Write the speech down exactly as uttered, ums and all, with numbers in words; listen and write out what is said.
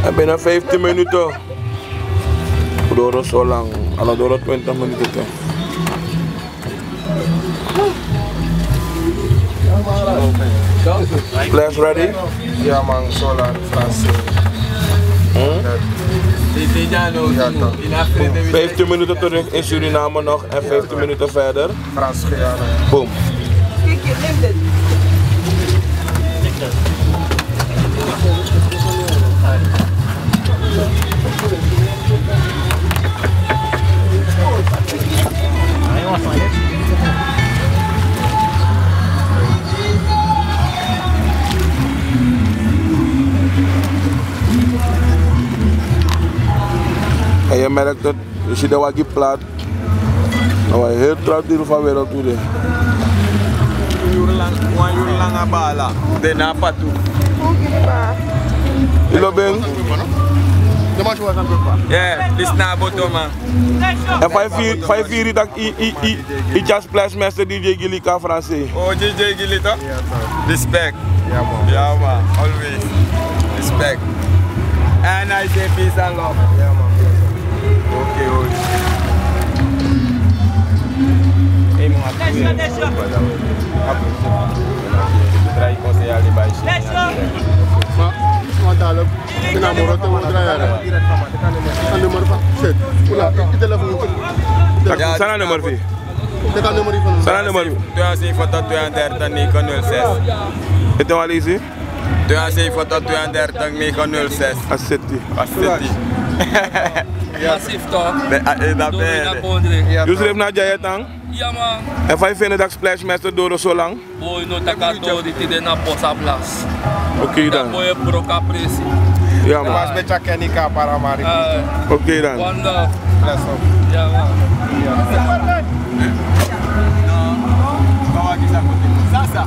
En binnen vijftien minuten. Doro so lang. A no doro twintig minuten te. Players ready? Ja man, so lang, Frans. Hmm? Ja, toch. Vijftien minuten terug in Suriname nog en vijftien minuten verder. Frans Guyana. Boom. En je merkt het, je ziet de waggie plat. Nou, een heel groot deel van wereld toe de. Wan yuru langa bala. De na patu. Ilo ben. Yeah, this na boto man. En fa yu firi, fa yu firi taki i, i, i, i tyari Splash Master D J Gilika Franse. Oh, D J Gilika? Respect. Yeah man. Yeah man, always. Respect. And I say peace and love. Yeah man. Okay, okay. Hey, man. Try conseil à les bails. Ma, ma, dalo. Ina moro te wondra yara. A nummer fa. Set. Ula, i telefoon. San na nummer fi? Teki a nummer fi. San na nummer fi? Twee zeven tot twee en dertig negen nul zes. Ete wan leisi? Twee zeven tot twee en dertig negen nul zes. A seti. A seti. Massief toch? Doro ini a kondre. Yusuf na dya yeti. Ya man. En fa yu feni taki Splash Master doro so lang? Boi, no taki a tori tide na posa blas. Oké dan. Boi e broko a presi. Ya man. Mas beti a kenny ka para mari. Oké dan. One love. Bless up. Ya man. Sasa.